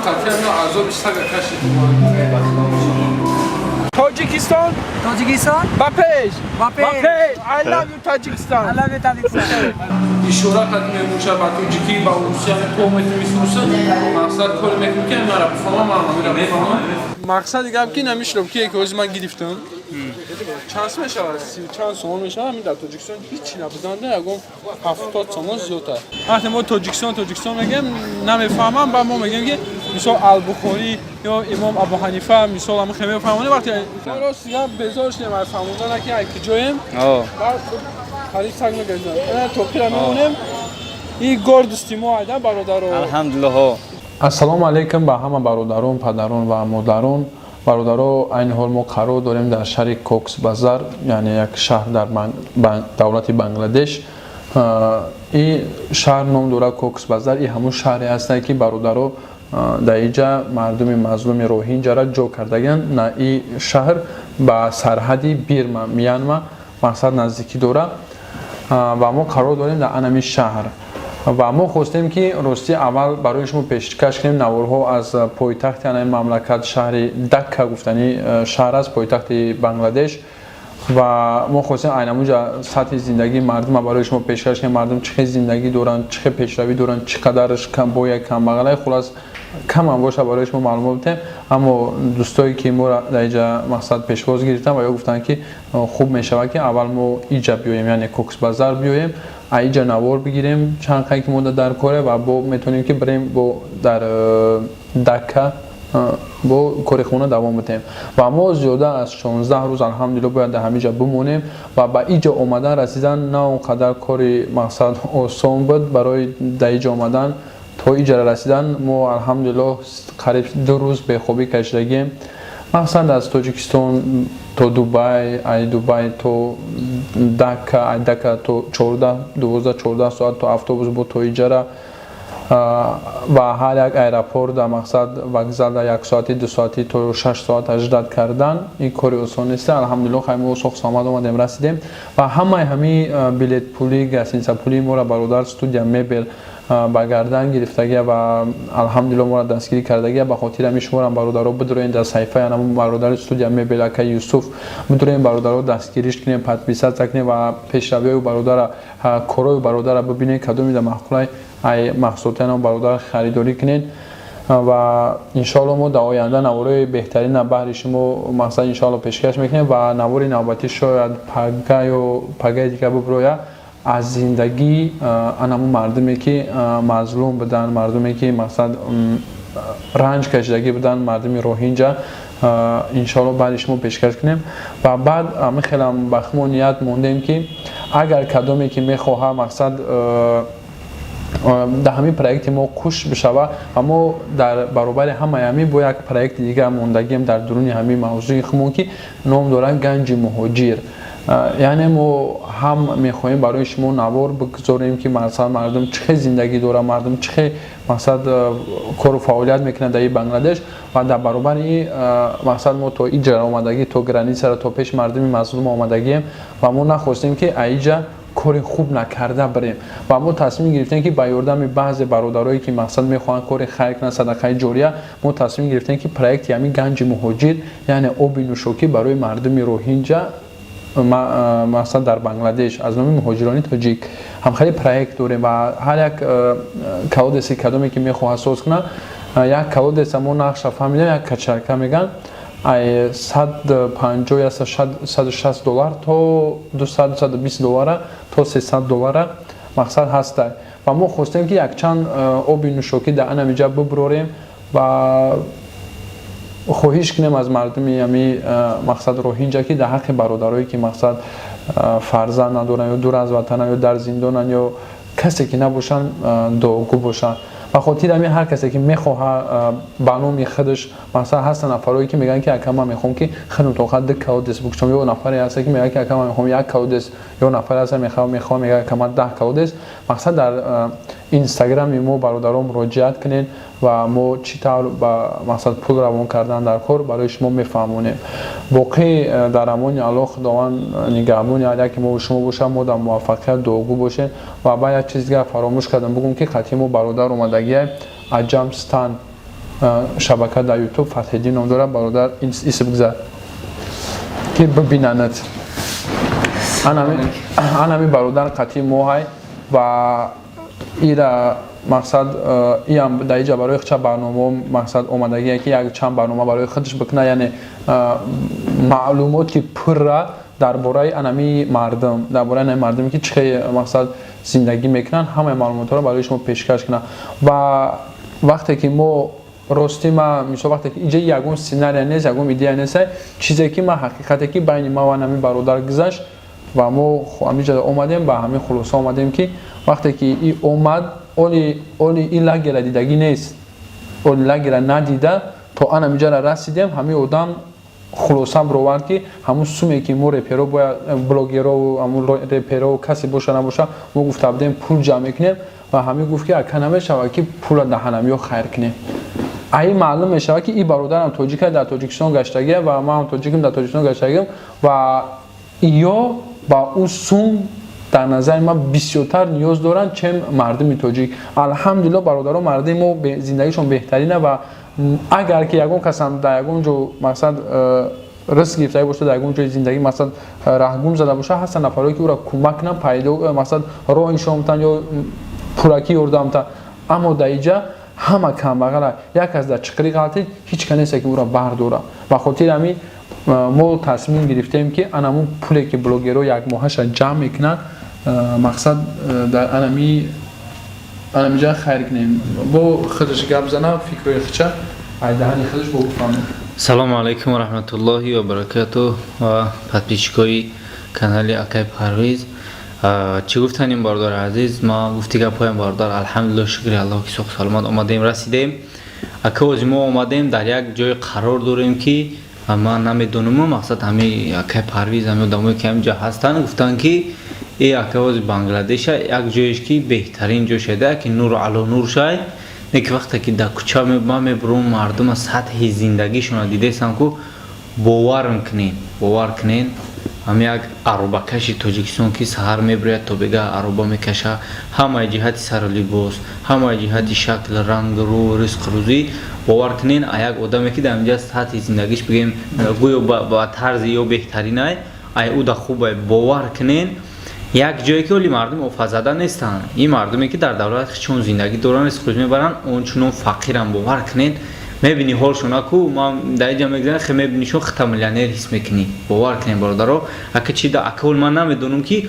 Қатъиян азоби сага кашид. Тоҷикистон. Тоҷикистон. Ба пеш! Ба пеш! I love you, Tajikistan. I love you, Tajikistan. Ишора кад мемуша ба тоҷикӣ, ба русия по метависуса. Мақсад, коре мекунем, ки мара бифаҳмам, ман ҳамира бифаҳмам. Мақсади гап ки намешунам, ки ҳози ман гирифтам, чанд сом мешавад? 30 чанд сомон мешавад. Ҳамин дар Тоҷикистон ҳичи набуданда ягон 70 сомон зиёдтар. Вақте мо Тоҷикистон, Тоҷикистон мегӯем, намефаҳмам. Ба мо мегӯем, ки мисол Албухорӣ ё Имом Абуҳанифа, мисол ҳамин хел мефаҳмонем. Вақте рост гап, безор шудем ай фаҳмондан, ки ай куҷоем. Баъд қариб саг мегазам, тоқира мемонем. И гордости мо айда, бародаро. Алҳамдулиллоҳ. Ассалому алайкум ба ҳама бародарон, падарон ва модарон. Бародаро, айни ҳол мо қарор дорем дар шаҳри Кокс Базар, яъне як шаҳр дар давлати Бангладеш. И шаҳр ном дорад Кокс Базар. И ҳамун шаҳре ҳастанд, ки, бародаро, дар иҷа мардуми мазлуми роҳинҷара ҷо кардагианд. На, и шаҳр ба сарҳади Бирма, Мянма, мақсад, наздикӣ дорад ва мо қарор дорем дар анами шаҳр. Ва мо хостем, ки ростӣ аввал барои шумо пешкаш кунем наворҳо аз пойтахти анами мамлакат, шаҳри Дакка гуфтани шаҳр аст, пойтахти Бангладеш. Ва мо хостем айнамуҷа сатҳи зиндагии мардума барои шумо пешкаш кунем, мардум чӣ хел зиндагӣ доранд, чӣ хел пешравӣ доранд, чӣ қадарш бояд камбағалай. Хулас, камам боша, барои шумо маълумот бидем. Аммо дӯстое, ки моро дар иҷа, мақсад, пешвоз гирифтанд ва ё гуфтанд, ки хуб мешавад, ки аввал мо иҷа биёем, яъне Коксбазар биёем, аиҷа навор бигирем, чанд қай ки мода дар коре ва бо метавонем, ки бирем, бо дар Дакка бо кори хона давом бидиҳем. Ва мо зиёда аз 16 рӯз, алҳамдулилло, бояд дар ҳамин ҷа бимонем. Ва ба иҷа омадан, расидан на он қадар кори, мақсад, осон буд. Барои дар иҷа омадан, то иҷара расидан мо, алҳамдулилло, қариб 2 рӯз бехобӣ кашидагием. Мақсад, аз Тоҷикистон то Дубай, ай Дубай то Дака, ай Дака то 14, 12, 14 соат то автобус бо то иҷара ва ҳар як аэропорт дар, мақсад, вокзал як соати, 2 соатӣ то 6 соат ждать кардан, ин кори осон нест. Алҳамдулилло, хай, мо соғ саломат омадем, расидем. Ва ҳамаи ҳамин билетпулӣ, гостиницапулии моро бародар студия мебел ба гардан гирифтагия ва, алҳамдулилло, моро дастгирӣ кардагия. Ба хотири ҳамин шуморам, бародаро, бидуроен дар саҳифаи анамун бародари студия мебел, ака Юсуф, бидуроен, бародаро, дастгириш кунем, подписаться кунем ва пешравиҳои бародара, корҳои бародара бибинем. Кадоми да маъқулай, ай маҳсулоти анам бародар харидорӣ кунед. Ва иншоалло, мо дар оянда наворои беҳтарина баҳри шумо, мақсад, иншоалло, пешкаш мекунем. Ва навори навбатӣ шояд пага ё пагаи дигар бибирояд, аз зиндагии анамун мардуме, ки мазлум буданд, мардуме, ки, мақсад, ранҷ кашидагӣ буданд, мардуми роҳинҷа, иншоалло, баъди шумо пешкаш кунем. Ва баъд ҳамин хелам ба хумо ният мондем, ки агар кадоме ки мехоҳад, мақсад, дар ҳамин проекти мо куш бишава. Ва мо дар баробари ҳамаи ҳамин бо як проекти дигар мондагием дар дуруни ҳамин мавзӯи хумон, ки ном дорад «Ганҷи муҳоҷир». Яъне мо ҳам мехоҳем барои шумо навор бигузорем, ки, мақсад, мардум чӣ хел зиндагӣ дорад, мардум чӣ хел, мақсад, кору фаъолият мекунад дар Бангладеш. Ва дар баробари ин, мақсад, мо то иҷа омадагӣ, то границара, то пеши мардуми мазлум омадагием ва мо нахостем, ки аиҷа кори хуб накарда бирем. Ва мо тасмим гирифтем, ки ба ёрдами баъзе бародарое, ки, мақсад, мехоҳанд кори хайр кунанд, садақаи ҷория, мо тасмим гирифтем, ки проекти ҳамин «Ганҷи муҳоҷир», яъне оби нӯшокӣ барои мардуми роҳинҷа, мақсад, дар Бангладеш, аз номи муҳоҷирони тоҷик ҳамхели проект дорем. Ва ҳар як колодеси кадоме ки мехоҳад соз кунад, як колодеса мо нақша фаҳмидем, як качалка меган, ай 150 я 160 доллар то 200, 220 доллара то 300 доллара, мақсад, ҳаста. Ва мо хостем, ки якчанд оби нӯшокӣ дар анамиҷа бибурорем ва хоҳиш кунем аз мардуми ами, мақсад, роҳинҷа, ки дар ҳаққи бародарое, ки, мақсад, фарзанд надоранд ё дур аз ватананд ё дар зиндонанд ё касе ки набошанд, дуогӯ бошанд. Ба хотири ҳамин ҳар касе ки мехоҳад ба номи худаш, масалан, ҳастанд нафарое, ки мегӯянд, ки ака, ман мехоҳам, ки худам тоқат ду колодец бикушам, ё нафаре ҳаста, ки мегӯяд, ки ака, ман мехоҳам як колодец, ё нафаре ҳаста, мехоҳам, мегӯяд, ака, ман 10 колодец. Мақсад, дар инстаграми мо, бародарон, муроҷиат кунед ва мо чӣ тавр ба, мақсад, пул равон кардан дар кор барои шумо мефаҳмонем. Боқӣ дар амони Аллоҳ, Худованд нигаҳбони ҳар яке мо шумо бошад, мо дар муваффақият дуогӯ бошем. Ва баъд як чиз дигар фаромӯш кардам бигӯм, ки қатъи мо бародар омадагия Аҷамстан. Шабака дар Ютуб Фатҳиддин ном дорад. Бародар, исм бигзар, ки бибинанад. Анами бародар қатъи моҳай ва ира мақсад иам дар иҷа барои хча барномао мақсад омадагие, ки як чанд барнома барои худаш бикуна, яъне маълумоти пурра дар бораи анами мардум, дар бораи анами мардуме, ки чӣ хел мақсад зиндагӣ мекунанд, ҳамаи маълумотҳоро барои шумо пешкаш кунад. Ва вақте ки мо, ростӣ, ма мисол, вақте ки иҷа ягон сценария нест, ягон идея нест, чизе ки ма ҳақиқате ки байни ма ва анами бародар гузашт ва мо ҳамиҷа омадем, ба ҳамин хулоса омадем, ки вақте ки и омад, оли ин лагера дидагӣ нест, оли лагера надида то анамиҷара расидем. Ҳамин одам хулоса бировард, ки ҳамун суме ки мо реперо бояд, блогеро, ҳамун реперо, касе боша набоша, мо гуфта будем, пул ҷамъ мекунем. Ва ҳамин гуфт, ки ака, намешавад, ки пула даҳанамиё хайр кунем. Аи маълум мешавад, ки и бародарам тоҷика, дар Тоҷикистон гаштагия ва ман тоҷикам, дар Тоҷикистон гаштагиам ва ё ба ӯ сум дар назари ман бисёртар ниёз доранд, чем мардуми тоҷик. Алҳамдулилло, бародаро, мардуми мо зиндагишон беҳтарина. Ва агар ки ягон касам дар ягон ҷо мақсад риск гирифтагӣ боша, дар ягон ҷои зиндагӣ мақсад раҳгум зада боша, ҳастанд нафарое, ки ӯро кӯмак кунанд, пайдо мақсад роҳ нишон битанд ё пуракӣ ёрдам битанд. Аммо дар иҷа ҳама камбағала, як кас дар чиқирӣ ғалтид, ҳеҷ ка несте, ки ӯро бардора. Ба хотири ҳамин мо тасмим гирифтем, ки анамун пуле, ки блогерҳо якмоҳаша ҷамъ мекунанд, мақсад дар анамиҷа хайр кунем. Бо худаш гап зана, фикрҳои худша айдаҳани худаш бо гуфтам. Салому алайкум ва раҳматуллоҳи ва баракатуҳ ва подписчикои канали акай Парвиз. Чӣ гуфтаним, бародари азиз? Ма гуфти гапҳоям, бародар. Алҳамдулилло, шукри Аллоҳ, ки соҳ саломат омадем, расидем. Ака, ози мо омадем, дар як ҷое қарор дорем, ки ман намедонаму мақсад ҳами акай Парвиз, ҳами одамое, ки ҳаминҷо ҳастанд, гуфтанд, ки э ака, ози Бангладеша як ҷоеш, ки беҳтарин ҷо шуда, ки нур ало нур шай. Не ки вақте ки дар кӯча ман мебурам, мардума сатҳи зиндагишона дидесам ку, бовар кунен, бовар кунен, ҳам як аробакаши Тоҷикистон, ки саҳар мебирояд, то бега ароба мекаша, ҳамаи ҷиҳати сару либос, ҳамаи ҷиҳати шакл, ранг, рӯ, ризқ рӯзӣ, бовар кунен, а як одаме, ки дар инҷа сатҳи зиндагиш, бигем, гӯё ба тарзи ё беҳтаринай, ай ӯ да хубай. Бовар кунен, як ҷое, ки оли мардум офатзада нестанд, ин мардуме, ки дар давлати чун зиндагӣ доранд, ризқ рӯзӣ мебаранд, ончунон фақирам. Бовар кунен, мебини ҳолшона ку, ман дар инҷа мегзарам, хе мебинишон, хита миллионер ҳис мекунӣ. Бовар кунем, бародаро. Ака, чи да ака, ман намедонам, ки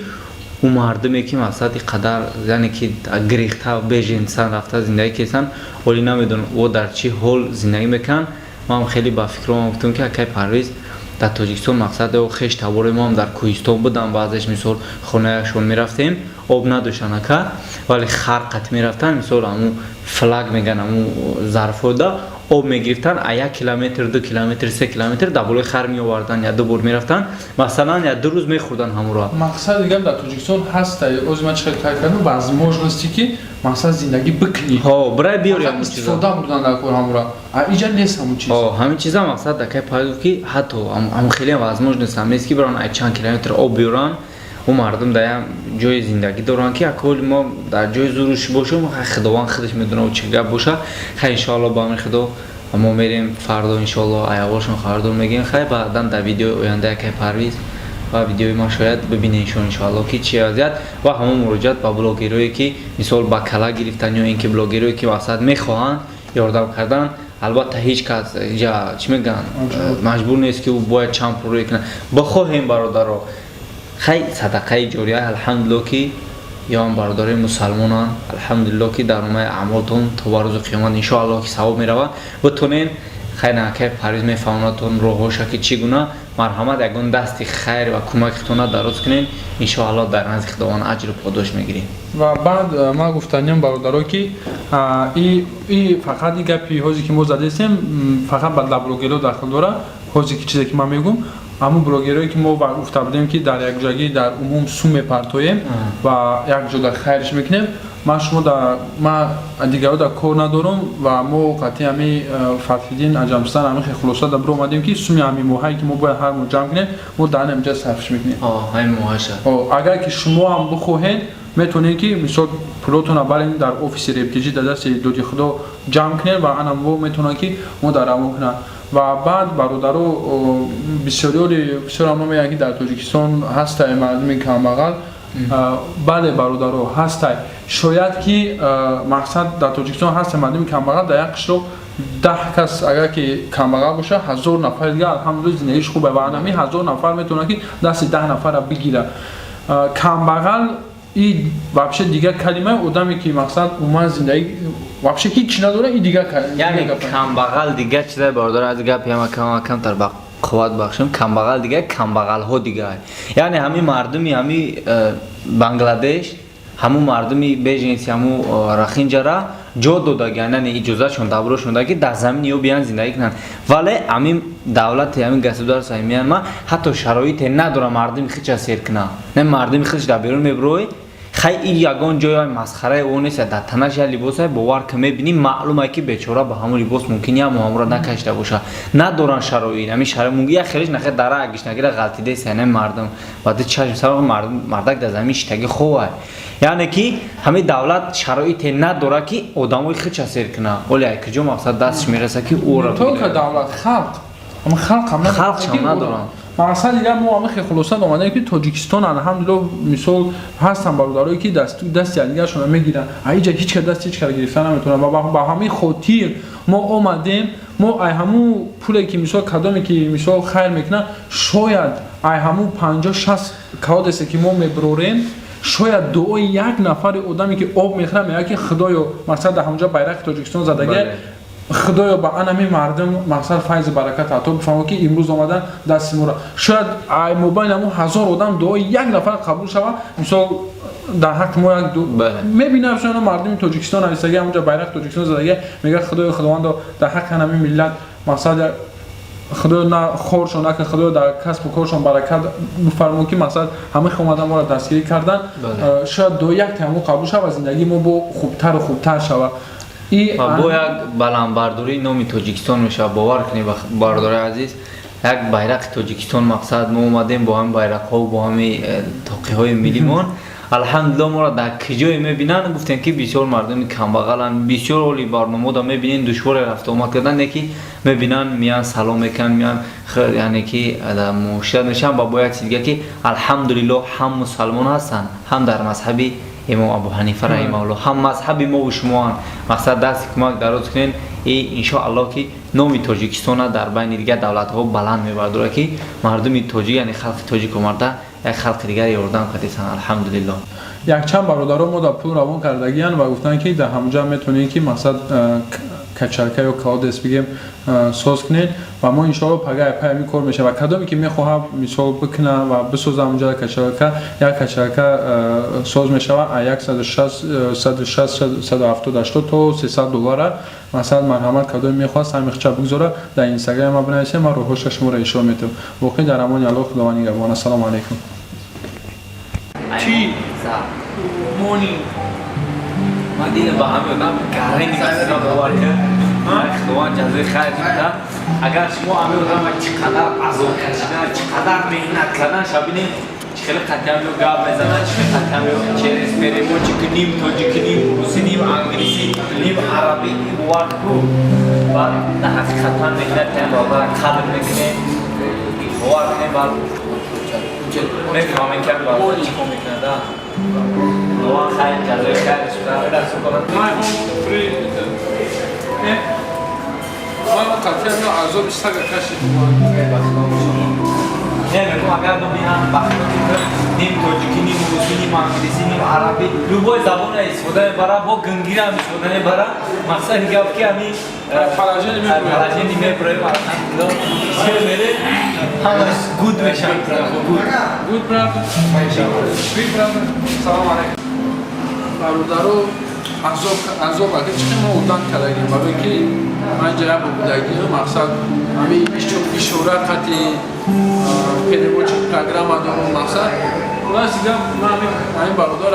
ӯ мардуме, ки мақсад қадар, яъне ки гирихта беженсан рафта зиндагӣ кесанд, оли намедонам, о дар чӣ ҳол зиндагӣ мекунанд. Ман хеле ба фикром гуфтам, ки акай Парвиз, дар Тоҷикистон мақсад хеш табори моам дар кӯҳистон будам, баъзеш мисол хонаашон мерафтем, об надоштанд, ака, вале хар қат мерафтанд, мисол ҳамун флаг меган, ҳамун зарфода об мегирифтанд, а 1 километр, 2 километр, 3 километр дар болои хар меоварданд, я ду бор мерафтанд, масалан, я 2 рӯз мехӯрданд ҳамуро. Мақсади гап, дар Тоҷикистон ҳаста, ози ман чӣ хел қайд кардам, возможности, ки мақсад зиндагӣ бикунӣ. Ҳо, бирай биёри. Фақат истифода бурдан дар кор ҳамура, а иҷа нест ҳамун чиз. Ҳо, ҳамин чиза мақсад акай Парвиз гуфт, ки ҳатто ҳамун хеле возможность ҳам нест, ки биран ай чанд километр об биёранд. Ӯ мардум дар як ҷои зиндагӣ доранд, ки аколи мо дар ҷои зуруш бошем, Худованд худаш медонад, чӣ гап боша. Хай, иншоалло, ба амри Худо мо мерем фардо, иншоалло, аяволшон хабардор мегирем. Хай, баъдан дар видеои оянда акай Парвиз ва видеои ма шояд бибинед, иншоалло, ки чи вазъият. Ва ҳамон муроҷиат ба блогерое, ки мисол ба кала гирифтан ё ин ки блогерое, ки мақсад мехоҳанд ёрдам кардан, албатта, ҳеҷ кас ҷа, чӣ мегӯянд, маҷбур нест, ки ӯ бояд чанд пул рӯй кунад. Бихоҳем, бародаро, хай, садақаи ҷория, алҳамдулилло, ки ёам бародарои мусалмонанд, алҳамдулилло, ки дар номаи аъмолтон то ба рӯзи қиёмат, иншоалло, ки савоб меравад. Битонен, хайр, акай Парвиз мефаҳмонадтон роҳҳоша, ки чӣ гуна. Марҳамат, ягон дасти хайр ва кӯмаки худтона дароз кунен, иншоалло, дар назди Худованд аҷру подош мегирем. Ва баъд ман гуфтаниям, бародаро, ки и фақат и гапи ҳозе, ки мо задестем, фақат ба блогерҳо дахл дорад. Ҳозе ки чизе, ки ман мегӯм, ҳамун блогерое, ки мо гуфта будем, ки дар якҷоягӣ дар умум сум мепартоем ва якҷода хайрш мекунем. Ман шумо да ман дигарро дар кор надорам. Ва мо қатъи ҳами Фатҳиддин Аҷамстан ҳамин хел хулоса да биромадем, ки суми ҳами моҳае, ки мо бояд ҳар моҳ ҷамъ кунем, мо дар ҳаминҷа сарфш мекунем. Ҳамин моҳаша. Агар ки шумо ҳам бихоҳед, метавонед, ки мисол пулотонро барен дар офиси Рептиҷи, дар дасти доди Худо. Ҷамъ кунед ва анамво метавонанд, ки мо дар равон кунанд. Ва баъд, бародаро, бисёриёри бисёр мо мегӯянд, ки дар Тоҷикистон ҳастай мардуми камбағал. Бале, бародаро, ҳастай. Шояд ки, мақсад, дар Тоҷикистон ҳастай мардуми камбағал. Дар як қишлоқ 10 кас агар ки камбағал боша, 1000 нафари дигар, алҳамдулилла, зиндагиш хубе ва анами 1000 нафар метавонад, ки дасти 10 нафарра бигира. Камбағал и вообще дигар калима. Одаме ки, мақсад, умуман зиндагӣ вообще ҳеч надора, и дигар. Яъне камбағал дигар чизай, бародар, аз гап яма камтар ба қувват бахшем. Камбағал дигар, камбағалҳо дигар. Яъне ҳамин мардуми ҳами Бангладеш, ҳамун мардуми беженцы, ҳамун рохинҷара ҷо додагиан, яъне иҷозатшон, доброшон дада, ки дар замини ё биян зиндагӣ кунанд. Вале ҳамин давлати, ҳамин государство Мянма ҳатто шароите надора мардуми худша сер кунад. Не, мардуми худш дар берун мебурой. Хай, ин ягон ҷои масхараи ӯ нест. Дар танаш як либосе, бовар ки, мебинӣ, маълума, ки бечора ба ҳамон либос мумкин як моҳамро накашида боша. Надоранд шароит, ҳамин шароит мумкин як хелиш нахе дара гишнагира ғалтидест. Яъне мардум ба ду чашм сабаб мардум мардак дар замин шитаги ховай. Яъне ки ҳамин давлат шароите надора, ки одамои худша сер кунад. Оле ай куҷо, мақсад, дасташ мераса, ки ӯро Только давлат, халқ, ама халқ ҳам Халқшам надоранд. Мақсад, дигар мо ҳама хулоса омадаем, ки Тоҷикистон, алҳамдулилло, мисол, ҳастанд бародарое, ки дасти якдигаршонро мегиранд. Аиҷа ҳеч кас дасти ҳеч кара гирифта наметавонад ва ба ҳамин хотир мо омадем. Мо ай ҳамун пуле, ки, мисол, кадоме ки, мисол, хайр мекунад, шояд ай ҳамун 50-60 колодеце, ки мо меброрем, шояд дуои як нафари одаме, ки об мехӯрад, мегӯяд, ки худоё, мақсад, дар ҳамонҷо байрақи Тоҷикистон задагия, худоё, ба анами мардум, мақсад, файзу баракат ато бифаҳмо, ки имрӯз омадан дасти моро. Шояд ай мобайни ҳамун 1000 одам дуои як нафар қабул шавад, мисол, дар ҳаққи мо як мебинам, шояд мардуми Тоҷикистон нависагӣ, ҳамонҷо байрақи Тоҷикистон задагия, мегӯяд: худоё, худовандо, дар ҳаққи анами миллат, мақсад, худоё, на хоршон накун, худоё, дар касбу коршон баракат бифармо, ки, мақсад, ҳама омадан моро дастгирӣ кардан. Шояд дуои як тамо қабул шавад ва зиндагии мо бо хубтару хубтар шавад. Ва бо як баландбардории номи Тоҷикистон мешавад. Бовар кунед, бародари азиз, як байрақи Тоҷикистон, мақсад, мо омадем бо ҳамин байрақҳо, бо ҳамин тоқиҳои миллимон. Алҳамдулилло, моро дар киҷое мебинанд, гуфтем, ки бисёр мардуми камбағаланд. Бисёр оли барномаода мебинен, душворе рафтуомад кардан, не ки мебинанд, меян, салом мекунанд, меян, яъне ки муошират мешаванд. Ба бо як чиз дига, ки алҳамдулилло, ҳам мусалмон ҳастанд, ҳам дар мазҳаби имом Абу Ҳанифа раҳимаулло, ҳам мазҳаби мову шумоанд. Мақсад, дасти кӯмак дароз кунен и иншоаллоҳ, ки номи Тоҷикистона дар байни дигар давлатҳо баланд мебардорад, ки мардуми тоҷик, яъне халқи тоҷик омада як халқи дигар ёрдам кардисан. Алҳамдулилло. Якчанд бародаро мо дар пул равон кардагиянд ва гуфтанд, ки дар ҳамҷа метавонед, ки, мақсад, качалка ё колодец бигем, соз кунед. Ва мо, иншоалло, пага пай ҳамин кор мешавад. Ва кадоме ки мехоҳад, мисол, бикуна ва бисоза ҳамҷа качалка, як качалка соз мешавад 160, 170, 80 то 300 доллара. Масалан, марҳамат, кадоме мехоҳад сами хича бигзора, дар Инстаграм ма бинависед, ман роҳҳоша шуморо ишора метавам. Воқеъ дар амони Аллоҳ, Худованд нигаҳбон. Ассалому алайкум. Чӣ morning. Ман дидам, ба ҳамин одам гарени бовар кард. Худованд ҷазои хайр диҳад. Агар шумо ҳамин одама чӣ қадар азоб кашидан, чӣ қадар меҳнат кардан шабинем, чӣ хеле қатъиан гап мезанад, чӣ хеле қатъиан через переводчик, ним тоҷики, ним русӣ, ним англисӣ, ним арабӣ, бовар ку. Баъд дар ҳақиқатан меҳнати бародар қадр мекунем, бовар кунем, баъд мефаҳмем, ки бародар чӣ кор мекунад. Худованд хайр, ҷазои хайр My home free. Ман қатъиян азоби сага кашид. Не, мегӯм, агар бибинам, ним тоҷикӣ, ним русӣ, ним англисӣ, ним арабӣ, любой забона истифода мебара, бо гингирам истифода мебара. Мақсади гап, ки ҳами положение мебуроем, алҳамдулилло, мере, ҳамаш good мешавад, good. Good, brother. Good, brother. Салом алейкум. Бародаро, азоб, азоб, ака, чӣ мо удан кардагим, барои ки ман ҷа як будагим, мақсад, ҳами ишора қати переводчик программа дорум. Мақсад, хулас, дига ман ҳамин бародар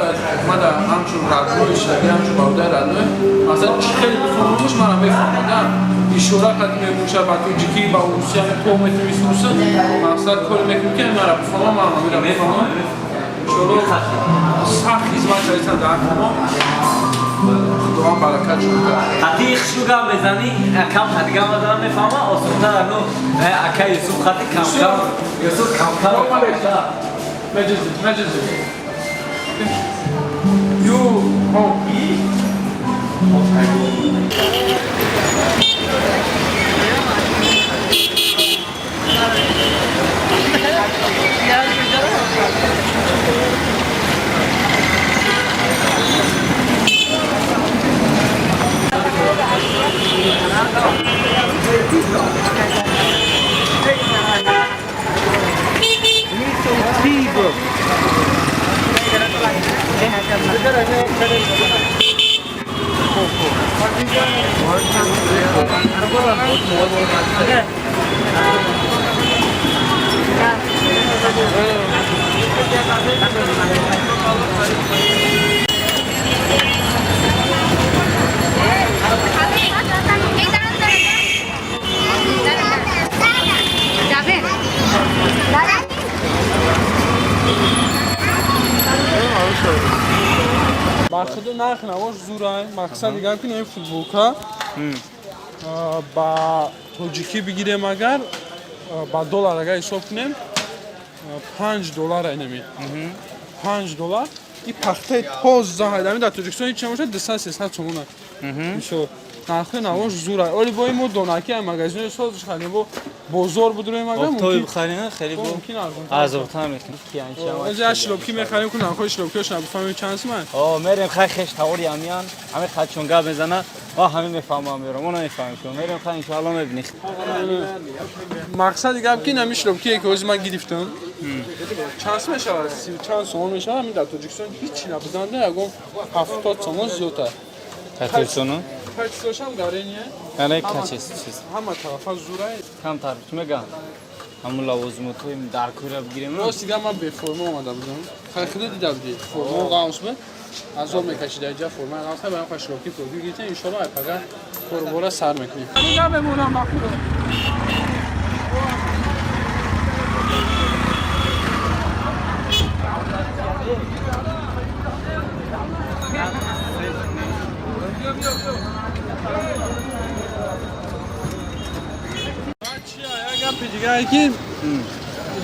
ман дар ҳамчун родной шаги, ҳамчун бародари родной, мақсад, чӣ хеле бифаҳмамуш, мана мефаҳмадам. Ишора қати мебошад ба тоҷикӣ, ба русия то метависруса. Мақсад, коре мекунем, ки мара бифаҳмам, ман ҳамира бифаҳмам. Иншоалло, сахт хизмат кардисан дар ҳаққи мо. Худованд баракат шуда. Хати хушрӯ гап мезанӣ, кам хати гап мезанам, мефаҳмам, осонтар ну ака Юсуф хати камкам, Юсуф камтар. Меҷизӣ, меҷизӣ. You home. যাবেন দাদা। Ба худу нарх навош зурай. Мақсад дигар ки ин футболка ба тоҷикӣ бигирем, агар ба доллар агар ҳисоб кунем, 5 доллар инами. 5 доллар. И пахтаи тоза ҳайдами дар Тоҷикистон ҳеч набошад 200-300 сомона. Мисол, нархи навош зурай. Оли бо мо донаки ай магазинои созш харидем, бо бозор будроем агар Офтоби мумкин бихарем, хеле бо мумкин арзонтар. арзонтар мекунем. Ози як шлёпки мехарем, ку нархҳои шлёпкиҳош набифаҳмем чанд суман. О, мерем, хай, хеш тавори ҳамиян, ҳами хатчон гап мезана, ва ҳами мефаҳмам, мерам, мо намефаҳмем шумо. Мерем, хай, иншоалло мебинӣ. Мақсади гап ки нами шлёпкие ки ҳозир ман гирифтам, чанд сум мешавад? Сию чанд сомон мешавад. Ҳамин дар Тоҷикистон ҳичи набуданда ягон 70 сомон зиёдтар. Катурсону? Качествошам гарение. Яъне качество чиз. Ҳама тарафа зурай. Камтар чӣ мегӯям? Ҳамун лавозимотҳои даркорро бигирем. Рост дигар ман беформа омада будам. Хай, худо дида будӣ, формао ғамс буд, азоб мекашид айҷа формаи ғамс. Барам хай шлёпки пӯрки гирифтем. Иншоалло, ай пага корбора сар мекунем. Намемонам ба худо. Як гапи дигаре ки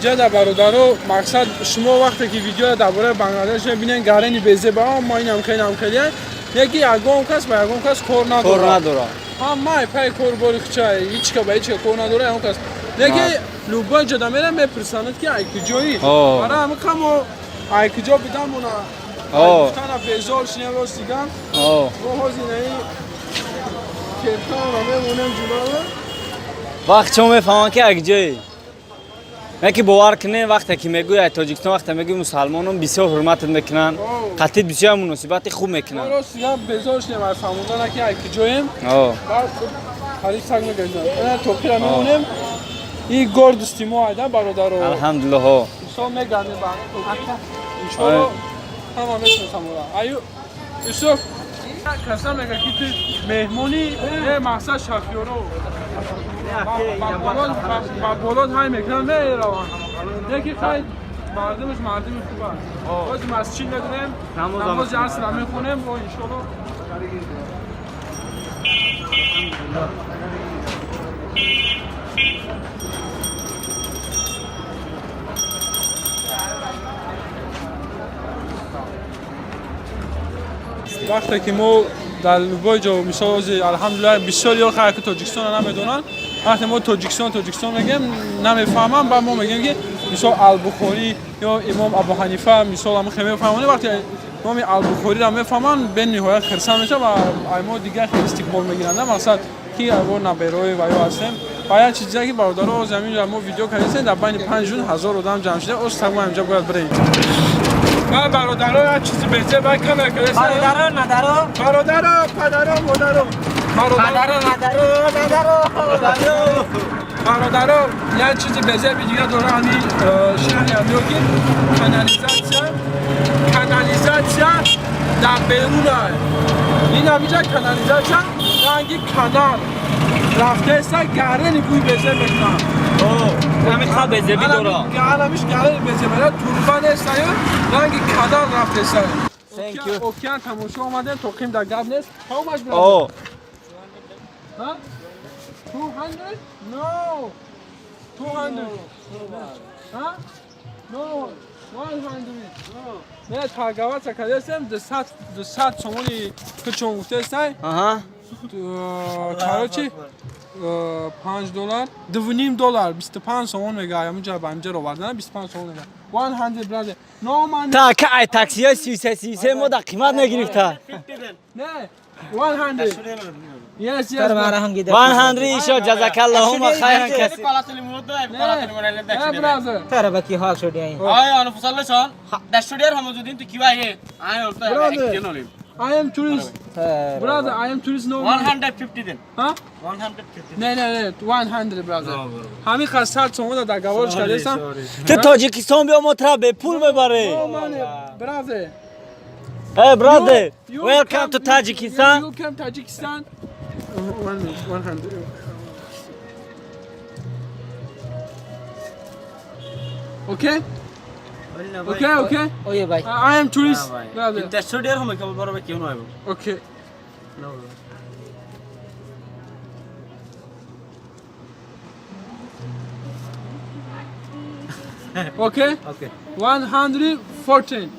ҷада бародаро, мақсад, шумо вақте ки видеоро дар бораи Бангладеш мебинед, гарени безеба, ма инам хелам хеле, яки ягон кас ба ягон кас кор Кор надорад. Надорад. Ҳама пай корбори хуча, ҳичка ба ҳичка кор надора ягон кас. Яки любой ҷода мерам, мепурсанад ки ай куҷоӣ. Барои ҳамин камо ай куҷо бидамона гуфтана безор шинем. Рост дигам, мо ҳозир инаи кепкаонро мемонем ҷудава. Вақт чо мефаҳмам ки як ҷое яке бовар кунем, вақте ки мегӯй ай Тоҷикистон, вақте мегӯй мусалмонон, бисёр ҳурматат мекунанд, қатъи бисёр муносибати хуб мекунанд. Рост дигам, безор шинем ай фаҳмондана ки ай куҷоем. Баъд қариб саг мегазам. Ина тоқира мемонем. И гордости мо айда, бародаро. Алҳамдулиллоҳ. Мисол, мегардем ба тоқи. Иншоалло, ҳама мешиносам ора. Аю Юсуф, каса мега ки ту меҳмони, е мақсад шафёро. Ба болот ҳай мекунанд, мераванд. Яки хай, мардумаш мардуми хуб аст. Боз масҷид медурем, намози асрро мехонем ва иншоалло. Вақте ки мо дар любой ҷо, мисол, ҳозир алҳамдулилла, бисёр ё хайр ки Тоҷикистонро намедонанд. Вақте мо Тоҷикистон, Тоҷикистон мегӯем, намефаҳмам. Баъд мо мегӯем ки мисол Албухорӣ ё имом Абу Ҳанифа, мисол, ҳама хеле мефаҳмонем. Вақте номи Албухориро мефаҳманд, бениҳоят хирсанд мешаванд ва ай мо дигар хеле истиқбол мегиранд. Мақсад ки мо наберои ва ё ҳастем. Ва як чиз дига ки бародаро, ҳозир ҳаминҷо мо видео кардем, дар байни 5000 одам ҷамъ шуда. Оз мо ҳаминҷо бояд бирем. Ва бародаро, як чизи беҳтар бай камера кардем. Бародаро, надаро. Бародаро, падаро, модаро, Падаро, надаро, надаро. Бародаро, як чизи безеби дига дора ҳамин шаҳри ҳамиё ки канализатсия дар беруна. Ин ҳамиҷа канализатсия ранги канал рафтаеста, гарени бӯи безеб мекунад. Ҳамин ха безебӣ дора. Ҳамиш гарени безеб, труба нестаю, ранги канал рафтаеста. Thank you. Океан тамошо омадем, тоқим дар гап нест. How much, brother? О. Huh? 200? No. 200. Huh? No. 100. Не, торговаться кардесем, 200 сомони кучон гуфтесай. Аҳа. Короче, 5 доллар, 2,5 доллар, 25 сомон мега, ҳамунҷа ба ҳамҷа ровардан, 25 сомон мега. 100, brother. No money. Та ка ай таксиҳои 33 33 мо дар қимат мегирифта. Не. 100. Yes. تر مارا هم گیده. 100 ишо ҷазакаллоҳума хайран касир. Не, brother. تر بکی حال شدی این. Brother. I am tourist. Brother, I am tourist, no money. 150 then. Huh? 150. Не, не, не, 100, brother. ҳамин қад 100 сомона договорш кардесам. Ту Тоҷикистон биё, мо тра бепул мебарем. No money, brother. Hey brother, You welcome to Tajikistan. You come Tajikistan. One minute, 100. Okay? Okay. اوه بای. I am tourist, brother. Okay. Okay? Okay. 114.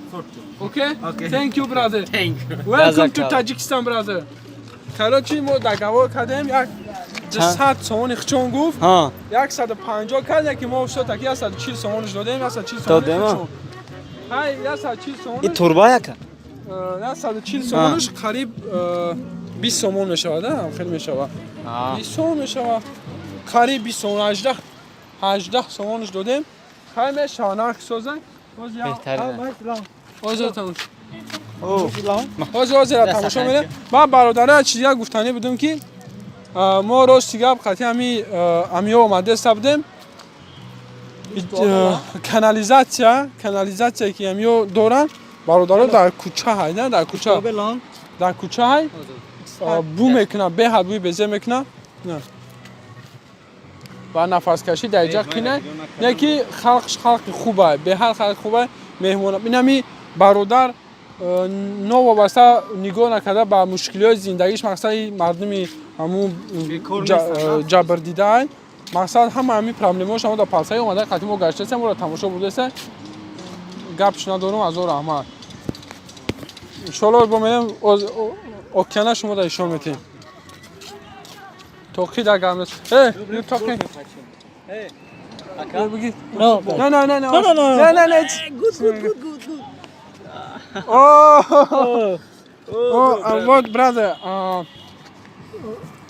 Okay? Okay. Thank you, brother. Thank you. Welcome to Jazakallah. Tajikistan, brother. Короче, мо договор кардем, як 100 сомони хчон гуфт, Ҳа. 150 кард, яки мо всё-таки 140 сомониш додем, 140 сомони Додем, а? хчон. Ҳай, 140 И сомониш, турба яка. 140 сомониш қариб 20 сомон мешавад, а? Хеле мешавад. 20 сомон мешавад. Қариб 20 сомон, 18 18 сомониш додем. Хай мешавад, нарх созан. Беҳтарин. Ҳозир тамошо. Ҳозир тамошо мерем. Ман, бародара, чиз як гуфтанӣ будам, ки мо рости гап қатъи ҳами амиё омадеста будем. Канализатсия ки амиё доранд, бародаро, дар кӯча ҳай, на дар кӯча, дар кӯча ҳай, бӯ мекунад, беҳад бӯи безе мекунад ва нафаскашӣ дар иҷа қина. Не ки халқш халқи хубай, беҳад халқи хубай, меҳмона. Инами бародар новобаста нигоҳ накарда ба мушкилиҳои зиндагиш, мақсади мардуми ҳамун ҷабрдидаай, мақсад ҳама ҳамин проблемаҳош ҳамо дар палсаи омада қатъи мо гаштаста, моро тамошо бурдаста. Гапш надорум, азор раҳмат. Иншоалло бо мерем океана, шумо дар ишон метем. Тоқи дар гап нест. Э, тоқи. Не, не, не, не. Не, не, не. Good, good, good, good, good. Oh, what, brother?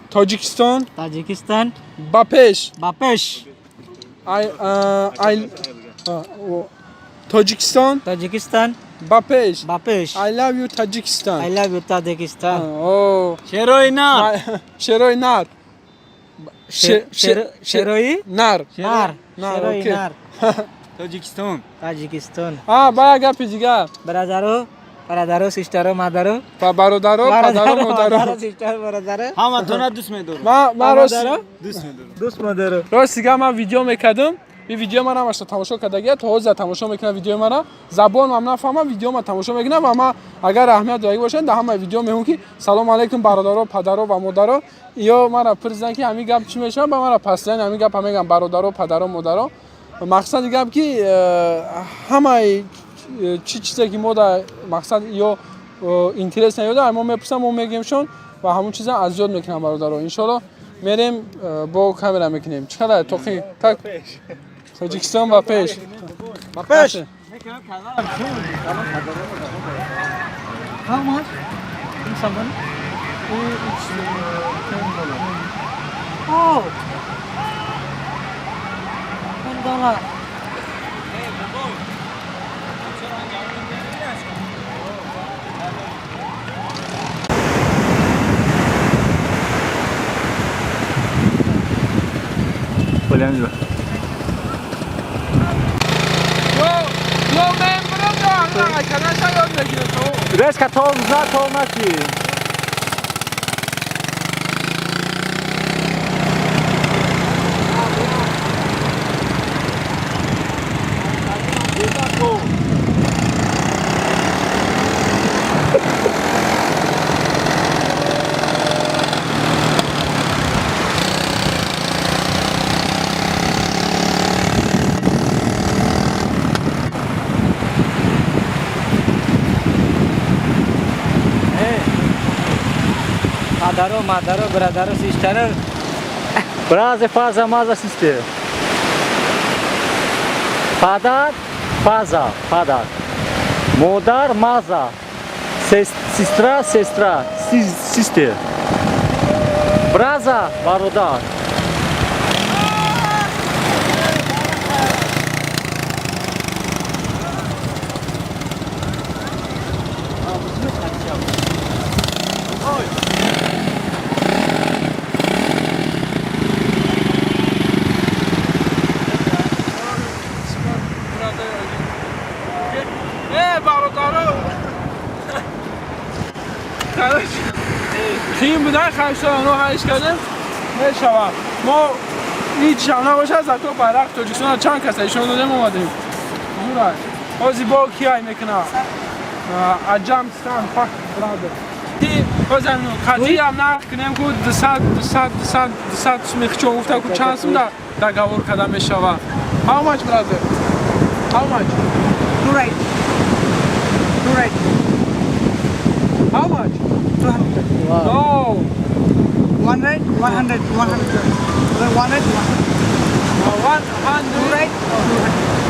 Тоҷикистон. Tajikistan. Ба пеш. Ба пеш. I Тоҷикистон. Tajikistan. Ба пеш. Ба пеш. I love you, Tajikistan. I love you, Tajikistan. Oh. Шерои нар. Шерои нар. Шерои нар. Нар. Нар. Шерои Okay. нар. Тоҷикистон. Tajikistan. А, ба гапи дигар. Бародаро, бародаро, систеро, модаро. Ба бародаро, падаро, модаро. Систер, бародаро. Ҳаматона дӯст медорам. Ман рост Дӯст медорам. Дӯст модаро. Рост дигар, ман видео мекардам. И видео мара ҳамашта тамошо кардагия, то ҳозир тамошо мекунам видеои мара. Забонам нафаҳмам, видео ма тамошо мекунам ва ман агар аҳамият додагӣ бошанд, дар ҳамаи видео мегӯям, ки салом алейкум, бародаро, падаро ва модаро. Ё мара пурсиданд, ки ҳамин гап чӣ мешавад, ба мара пасидан ҳамин гапа мегӯям: бародаро, падаро, модаро. Мақсади гап ки ҳамаи чӣ чизе ки мо дар мақсад ё интерес наёда, мо мепурсам, мо мегӯемшон ва ҳамон чиза аз ёд мекунам. Бародаро, иншоалло мерем, бо камера мекунем. Чӣ қадар тоқи так. Тоҷикистон ба пеш! Ба пеш. How much? In someone? Oh. $10. Полянҷо. Ё мен бурам, канаша ёд мегирем. Резко тормоз на, тормоз накӣ. Падаро, мадаро, брадаро, систаро. Brother, father, mother, sister. Падар, father, падар. Модар, mother. Сестра, сестра, sister. Brother, бародар. خیم بودن خشتان رو هایش کردیم میشوم ما هیچ هم نباشه از تو بیرق تاجیکستان چند کس ایشون دادیم اومدیم زورای بازی با کی ای میکنه عجم ستان فک برادر بازم قضیه هم نرخ کنیم که 200 200 200 200 سومی گفته که چند سوم договор карда мешава. How much brother? How much? Two right. Two right. How much? 200. No. One right, 100, 100. One right, 100. 100. Two right,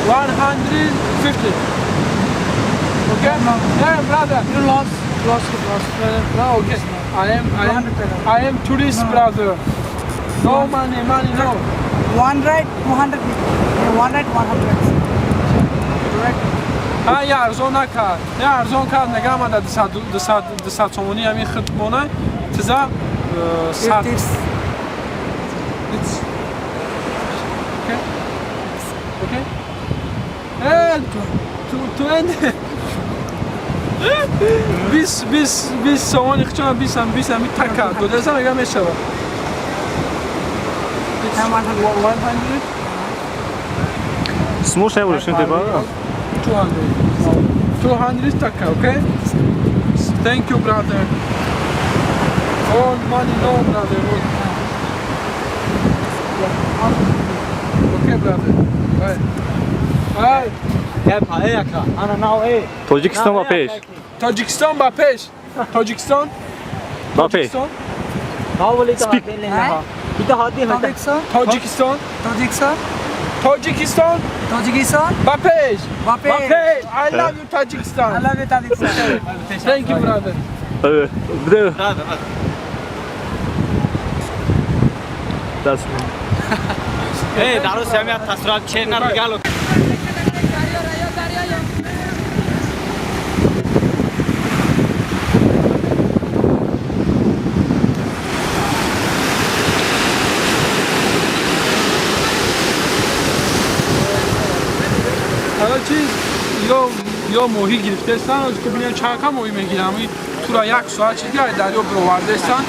150. Okay? No. Yeah, brother. You lost, lost, lost. No, okay. I am tourist, no. Brother. No money, money, no. One right, 200. One right, 100. Right. ها یه ارزون نکرد. نه ارزون کرد نگه من 200 سومونی همین خود مونه. تزا 100. It's okay. Okay. 20. 20 سومونی خچون 20 هم 20 هم تکا. دو دزا میگم میشه. 100. Смуш не будеш, не ба? 200. 200 taka, okay? Thank you, brother. All money, no, brother. Okay, brother. Bye. Bye. Тоҷикистон ба пеш. Тоҷикистон ба пеш. Тоҷикистон. Ба пеш. Speak. Тоҷикистон. Тоҷикистон. Тоҷикистон. Тоҷикистон. Ба пеш. Ба пеш. I love you, Tajikistan. I love you, Tajikistan. Thank you, brother. Даст. Эй, даро семия тасрат чена бигало. حالا چیز یا ماهی گرفتهستن از که ببینیم چند کم ماهی میگیرم تو را یک ساعت چیزی از دریا برآوردهستن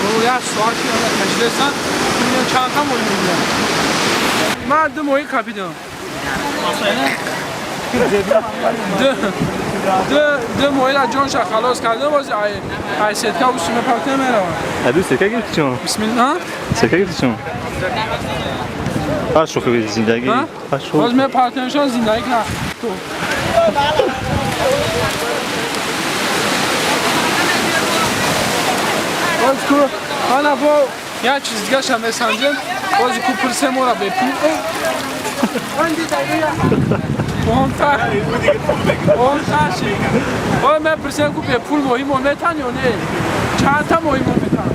و یک ساعت چیزی کشیدهستن ببینیم چند کم ماهی میگیرم. من دو ماهی کپیدم. دو ماهی را جانش خلاص کردم باز ای سرکه و سیمه پاکته میروم. دو سرکه گرفتی چون؟ بسم الله. سرکه گرفتی چون؟ از شوخی زندگی. باز می پارتنشان زندگی نه. تو. باز کو انا با یک چیز دیگه شم میسنجم. باز کو پرسه ما را به پول. مهمتر. مهمتر شی. باز من پرسه کو به پول ماهی ما میتن یا نه؟ چند تا ماهی ما میتن؟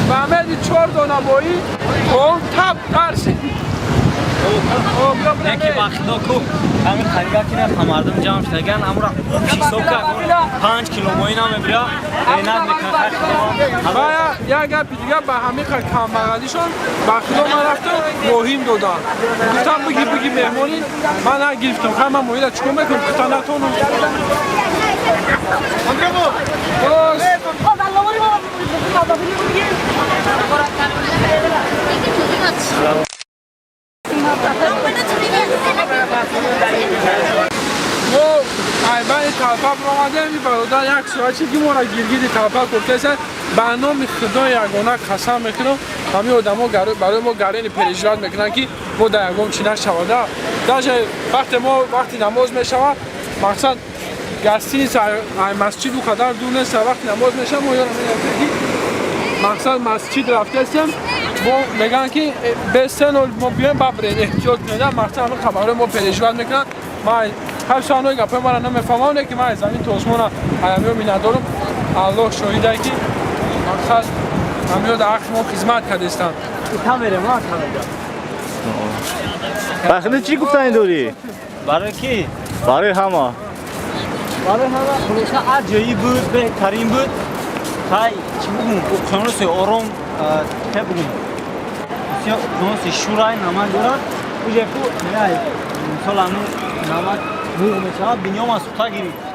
Бамеди чор дона моҳӣ он тап тарси. Яке ба худо ку ҳамин харида ки на мардум ҷамъ шудаган амра ҳисоб кард 5 кило моҳӣ намебира ренат мекунад. Ва як гапи дига ба ҳамин камбағалишон ба худо ман рафтам моҳим додам. Гуфтам биги биги меҳмонӣ ман нагирифтам. Ха ман моҳиро чикор мекунам? Гуфта натонам. Мо айбани талпа биромадем, бародар як соат чи ки моро гиргиди талпа гуфтеса. Ба номи Худои ягона қасам мехӯрам, ҳамин одамо барои мо гарени переживать мекунанд, ки мо дар ягон чи нашавада. Даже вақте мо вақти намоз мешавад, мақсад, гостиница ай масҷид ӯ қадар дур нест. Вақти намоз мешавад, мо ёро мерафтем, ки мақсад, масҷид рафтестем, мо мегӯянд, ки бе се нол мо биёем, бабрен, эҳтиёт кунед. Мақсад, ҳамин хабарҳои мо переживать мекунанд. Ман ҳар соанои гапҳои мара намефаҳмам, не ки ман аз замин то осмона ҳаямиё миннатдорам. Аллоҳ шоҳидае, ки мақсад, ҳамиё дар ҳаққи мо хизмат кардестанд. Бахти чӣ гуфтанӣ дорӣ? Барои ки? Барои ҳама. Барои ҳама, хулоса, аҷоиб буд, беҳтарин буд. Хай, чӣ бугум, уқёнуси Ором, чӣ бугум, бисёр уқёнуси шурай, намак дорад. Уҷа ку мисол, ҳамун намак буғ мешавад, биниём аз сухта гирифт.